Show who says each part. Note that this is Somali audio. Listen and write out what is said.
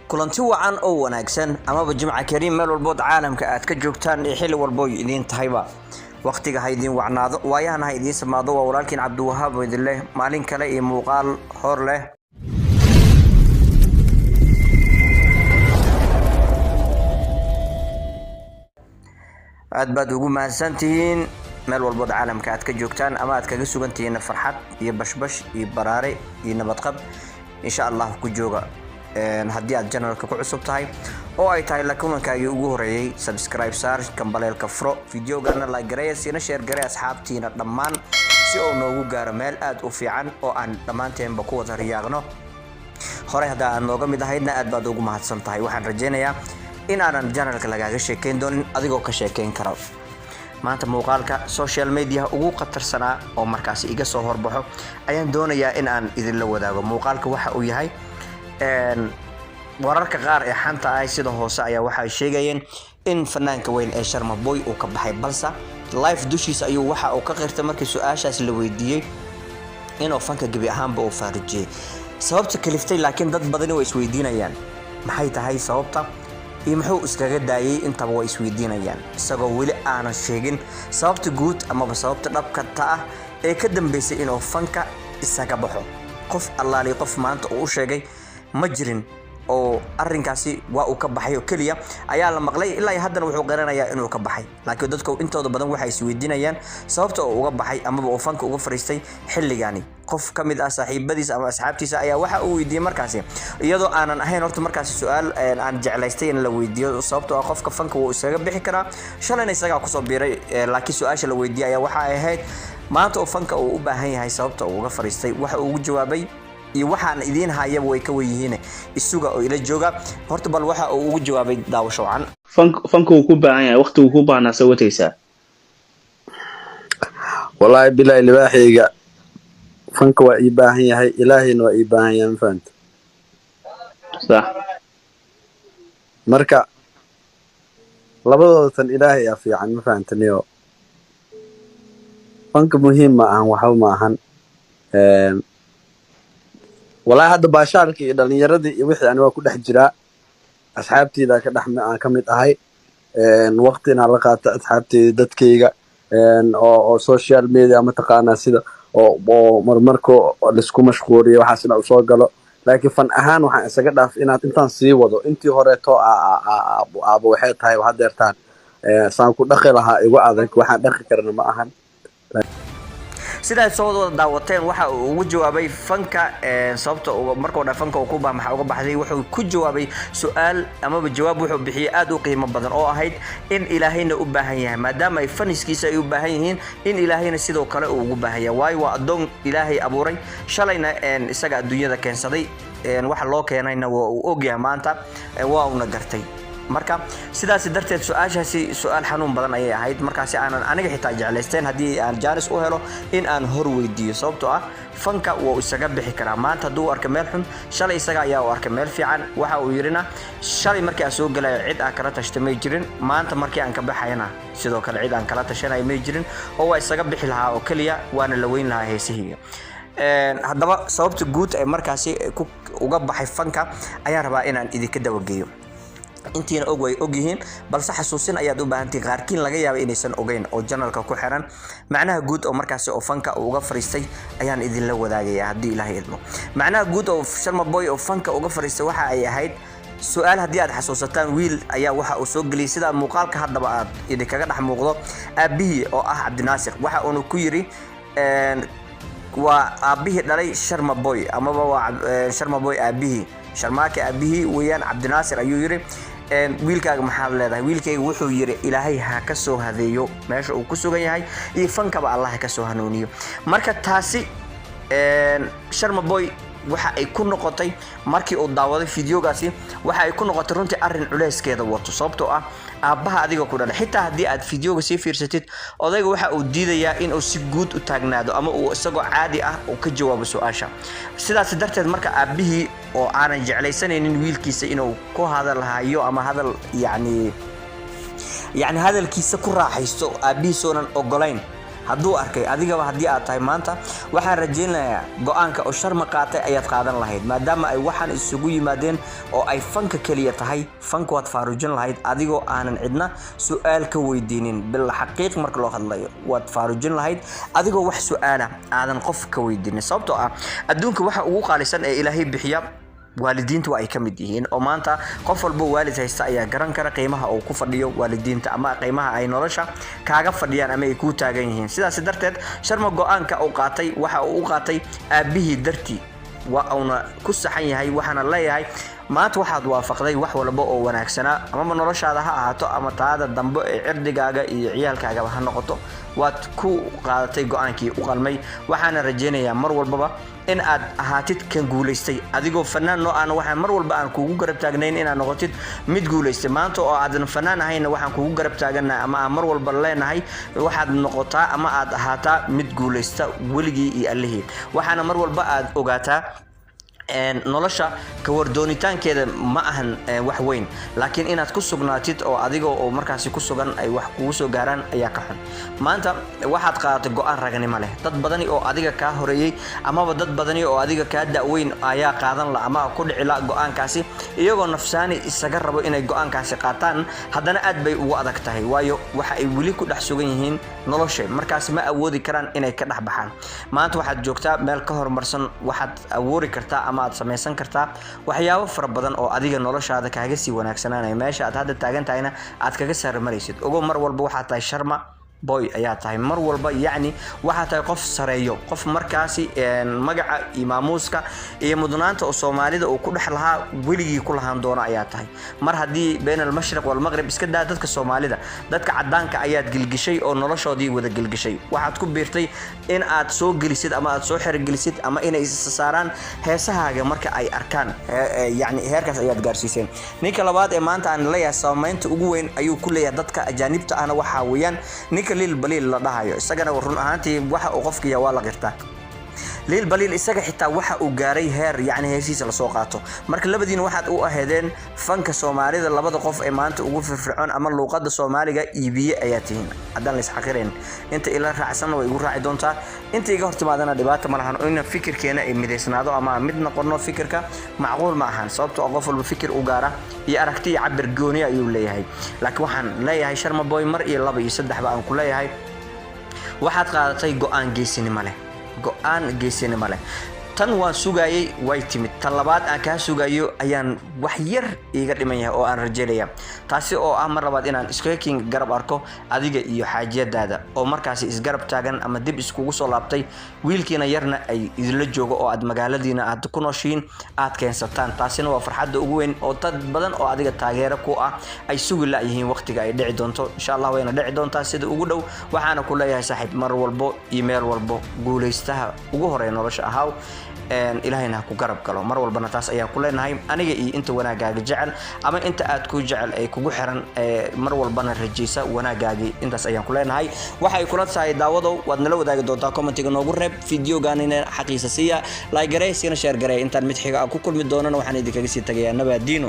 Speaker 1: Kulanti wacan oo wanaagsan amaba Jimca kariim, meel walbood caalamka aad ka joogtaan iyo xilli walbo idiin tahayba, waqtiga ha idiin wacnaado, waayahana ha idiin samaado. Waa walaalkiin Cabdiwahaab oo idin leh maalin kale iyo muuqaal hor leh. Aad baad ugu mahadsantihiin meel walbood caalamka aad ka joogtaan ama aad kaga sugan tihiin. Farxad iyo bashbash iyo baraare iyo nabadqab insha Allah ku jooga. Haddii aad channelka ku cusub tahay oo ay tahay la kulankaagii ugu horeeyey, subscribe saar, gambaleelka furo, videogana like gareeya, siina share garee asxaabtiina dhammaan si uu noogu gaaro meel aad u fiican oo aan dhammaanteenba ku wada riyaaqno. Horey hadda aad nooga mid ahaydna, aad baad ugu mahadsan tahay. Waxaan rajaynayaa in aanan channelka lagaaga sheekeyn doonin, adigoo ka sheekeyn karo. Maanta muuqaalka social media ugu khatarsanaa oo markaasi iga soo horbaxo ayaan doonayaa in aan idinla wadaago. Muuqaalka waxa uu yahay, wararka qaar ee xanta ah sida hoose ayaa waxay sheegayeen in fanaanka weyn ee Sharma Boy uu ka baxay, balse live dushiisa ayuu waxa uu ka qirtay markii su-aashaas la weydiiyey inuu fanka gebi ahaanba uu faarijiyey. Sababta kaliftay laakiin dad badani way isweydiinayaan, maxay tahay sababta iyo muxuu iskaga daayay? Intaba way isweydiinayaan, isagoo weli aanan sheegin sababta guud amaba sababta dhabkata ah ee ka dambeysay inuu fanka isaga baxo. Qof allaali qof maanta uu u sheegay ma jirin oo arinkaasi waa uu ka baxay oo keliya ayaa la maqlay. Ilaa iyo haddana wuxuu qiranayaa inuu ka baxay, laakiin dadku intooda badan waxay isweydiinayaan sababta uu uga baxay amaba uu fanka uga fariistay xilligani. Qof ka mid ah saaxiibadiisa ama asxaabtiisa ayaa waxa uu weydiiyey markaasi, iyadoo aanan ahayn horta markaasi su-aal aan jeclaystay in la weydiiyo, sababtoo ah qofka fanka wuu iskaga bixi karaa, shalayna isagaa kusoo biiray. Laakiin su-aasha la weydiiyey ayaa waxa ay ahayd maanta oo fanka uu u baahan yahay sababta uu uga fariistay. Waxa uu ugu jawaabay iyo waxaan idiin hayaba way ka wen yihiin, isuga oo ila jooga. Horta bal waxa uu ugu jawaabay daawasho wacan.
Speaker 2: Fanka wuu ku baahan yahay, waqti wuu ku baahnaa, soo wataysaa.
Speaker 3: Wallaahi bilaahi, libaaxayga, fanka waa ii baahan yahay, Ilaahayna waa ii baahan yahay, ma fahanta?
Speaker 2: Sax.
Speaker 3: Marka labadooda tan Ilaahay aa fiican, ma fahanta? Niyo, fanka muhiim ma ahan, waxba ma ahan. Wallaahi hadda baashaalka iyo dhalinyaradii iyo wixii ani waa ku dhex jiraa, asxaabteyda ka dhex aan ka mid ahay. Waqti inaan la qaato asxaabteyda, dadkayga oo social media mataqaanaa, sida oo marmarka laisku mashquuliyo, waxaas inaan usoo galo. Laakiin fan ahaan waxaan isaga dhaaf inaad intaan sii wado intii horeeto aaba waxay tahay hadeertaan saan ku dhaqi lahaa igu adag, waxaan dhaqi karana ma ahan.
Speaker 1: Sidaad soo wada daawateen, waxa uu ugu jawaabay fanka sababta markuu dha fanka uu ku bah maxaa uga baxday, wuxuu ku jawaabay su-aal amaba jawaab wuxuu bixiyey aad u qiimo badan oo ahayd in Ilaahayna u baahan yahay, maadaama ay faniskiisa ay u baahan yihiin, in Ilaahayna sidoo kale uu ugu baahan yahay, waayo waa addoon Ilaahay abuuray, shalayna isaga adduunyada keensaday. Waxa loo keenayna waa uu ogyahay maanta, waa uuna gartay. Marka sidaas darteed su-aashaasi su-aal xanuun badan ayay ahayd markaasi aanan aniga xitaa jeclaysteen haddii aan jaanis u helo in aan hor weydiiyo, sababtoo ah fanka wuu isaga bixi karaa maanta hadduu u arka meel xun, shalay isaga ayaa u arkay meel fiican. Waxa uu yidhina, shalay markii aan soo gelayo cid aan kala tashtay may jirin, maanta markii aan ka baxayana sidoo kale cid aan kala tashanayo may jirin, oo waa isaga bixi lahaa oo keliya, waana la weyn lahaa heesahayga. Haddaba sababta guud ee markaasi uga baxay fanka ayaan rabaa inaan idinka dabageeyo. Intiina og way og yihiin, balse xasuusin ayaad u baahantihin. Qaarkiin laga yaaba inaysan ogeyn oo channelka ku xiran. Macnaha guud oo markaasi oo fanka uu uga fariistay ayaan idinla wadaagaya haddii Ilaahay idmo. Macnaha guud oo Sharma Boy oo fanka uga fariistay waxa ay ahayd su-aal haddii aad xasuusataan, wiil ayaa waxa uu soo geliyey sida muuqaalka haddaba aad idinkaga dhex muuqdo aabbihii oo ah Cabdinaasir. Waxa uuna ku yidhi, waa aabbihii dhalay Sharma Boy amaba waa Sharma Boy aabbihii, Sharmaake aabbihii weeyaan Cabdinaasir, ayuu yidhi, "Wiilkaaga maxaad leedahay?" "Wiilkayga," wuxuu yidhi, "Ilaahay ha ka soo hadeeyo meesha uu ku sugan yahay iyo fankaba Allah ha ka soo hanuuniyo." Marka taasi Sharma Boy waxa ay ku noqotay markii uu daawaday fideogaasi, waxa ay ku noqotay runtii arrin culeyskeeda wato, sababtoo ah aabbaha adiga ku dhalay, xitaa haddii aad fideoga sii fiirsatid, odayga waxa uu diidayaa inuu si guud u taagnaado ama uu isagoo caadi ah uu ka jawaabo su-aasha. Sidaas darteed marka aabbihii oo aanan jeclaysanaynin wiilkiisa inuu ku hadal hayo ama hadal yacni hadalkiisa ku raaxaysto, aabbihiisoonan ogolayn. Hadduu arkay, adigaba haddii aad tahay maanta, waxaan rajaynayaa go-aanka oo Sharma qaatay ayaad qaadan lahayd, maadaama ay waxaan isugu yimaadeen oo ay fanka keliya tahay. Fanka waad faarujin lahayd adigoo aanan cidna su-aal ka weydiinin. Bil xaqiiq marka loo hadlayo, waad faarujin lahayd adigoo wax su-aala aadan qof ka weydiinin, sababtoo ah adduunka waxa ugu qaalisan ee Ilaahay bixiya waalidiinta waa ay ka mid yihiin, oo maanta qof walbo waalid haysta ayaa garan kara qiimaha uu ku fadhiyo waalidiinta ama qiimaha ay nolosha kaaga fadhiyaan ama ay kuu taagan yihiin. Sidaas darteed, Sharma go-aanka uu qaatay waxa uu u qaatay aabbihii dartii, waa uuna ku saxan yahay. Waxaana leeyahay, maanta waxaad waafaqday wax walba oo wanaagsanaa, amaba noloshaada ha ahaato ama taada dambe ee cirdigaaga iyo ciyaalkaagaba ha noqoto. Waad ku qaadatay go-aankii u qalmay. Waxaana rajaynayaa mar walbaba in aad ahaatid kan guulaystay. Adigoo fanaan noo ahna, waxaan mar walba aan kugu garab taagnayn inaad noqotid mid guulaystay. Maanta oo aadan fanaan ahayna, waxaan kugu garab taaganahay ama aan mar walba leenahay, waxaad noqotaa ama aad ahaataa mid guulaysta weligii iyo allihii. Waxaana mar walba aad ogaataa, nolosha kawardoonitaankeeda ma ahan wax weyn, laakiin inaad ku sugnaatid oo adiga oo markaasi ku sugan ay wax kugu soo gaaraan ayaa ka xun. Maanta waxaad qaadatay go-aan raganimo leh. Dad badani oo adiga kaa horeeyey amaba dad badani oo adiga kaa da-weyn ayaa qaadan la ama ku dhici la go-aankaasi, iyagoo nafsaani isaga rabo inay go-aankaasi qaataan. Haddana aad bay ugu adag tahay, waayo waxa ay weli ku dhex sugan yihiin nolosha, markaas ma awoodi karaan inay ka dhex baxaan. Maanta waxaad joogtaa meel ka horumarsan. Waxaad abuuri kartaa ama aad samaysan kartaa waxyaabo fara badan oo adiga noloshaada kaaga sii wanaagsanaanaya, meesha aad hadda taagan tahayna aad kaga saarmaraysid. Ogo, mar walba waxaad tahay Sharma Boy ayaa tahay mar walba. Yacni waxaa tahay qof sareeyo, qof markaasi magaca iyo maamuuska iyo mudnaanta oo Soomaalida uu ku dhex lahaa weligii ku lahaan doono ayaa tahay. Mar haddii been almashriq walmaqrib iska daa, dadka Soomaalida, dadka cadaanka ayaad gilgishay oo noloshoodii wada gilgishay. Waxaad ku biirtay in aad soo gelisid ama aad soo xerogelisid ama inay isa saaraan heesahaaga marka ay arkaan. Yacni heerkaas ayaad gaarsiiseen. Ninka labaad ee maanta aan leeyahay saamaynta ugu weyn ayuu ku leeyahay dadka ajaanibta ahna waxaa weeyaan ninka Liil Baliil la dhahayo. Isagana run ahaantii waxa uu qofka yahay waa la qirtaa. Liil Baliil isaga xitaa waxa uu gaaray heer, yacni, heesiisa lasoo qaato. Marka labadiina waxaad u aheedeen fanka Soomaalida labada qof ee maanta ugu firfircoon ama luuqadda Soomaaliga iibiye ayaa tihiin, haddaan la isxaqirayn. Inta ila raacsanna way igu raaci doontaa, inta iga hortimaadana dhibaata ma lahan. In fikirkeena ay midaysnaado ama aan mid noqono fikirka macquul ma ahan, sababtoo ah qof walba fikir u gaara iyo aragti iyo cabir gooni ayuu leeyahay. Laakiin waxaan leeyahay, Sharma Boy, mar iyo laba iyo saddexba aan ku leeyahay, waxaad qaadatay go-aan geesinimo leh, go-aan geesinimo leh. Tan waan sugaayey, way timid. Tan labaad aan kaa sugayo ayaan wax yar iiga dhiman yahay oo aan rajaynaya, taasi oo ah mar labaad inaan iskaga king garab arko adiga iyo xaajiyadaada oo markaasi isgarab taagan ama dib iskugu soo laabtay, wiilkiina yarna ay idinla joogo oo aad magaaladiina aad ku nooshiin aad keensataan. Taasina waa farxadda ugu weyn oo dad badan oo adiga taageero ku ah ay sugi la-yihiin waqtiga ay dhici doonto. Insha Allah wayna dhici doontaa sida ugu dhow. Waxaana ku leeyahay, saaxiib, mar walbo iyo meel walbo guulaystaha ugu horeeya nolosha ahaaw, Ilaahayna ha ku garab galo mar walbana. Taas ayaan ku leenahay aniga iyo inta wanaagaaga jecel ama inta aad ku jecel ee kugu xiran, mar walbana rajaysa wanaagaagii. Intaas ayaan ku leenahay. Waxay kula tahay, daawadow, waad nala wadaagi doontaa. Commentiga noogu reeb. Videoganina xaqiisa siiya, like garee, siina share garee. Intaan mid xiga aan ku kulmi doonana, waxaan idinkaga sii tagayaa nabaadiino.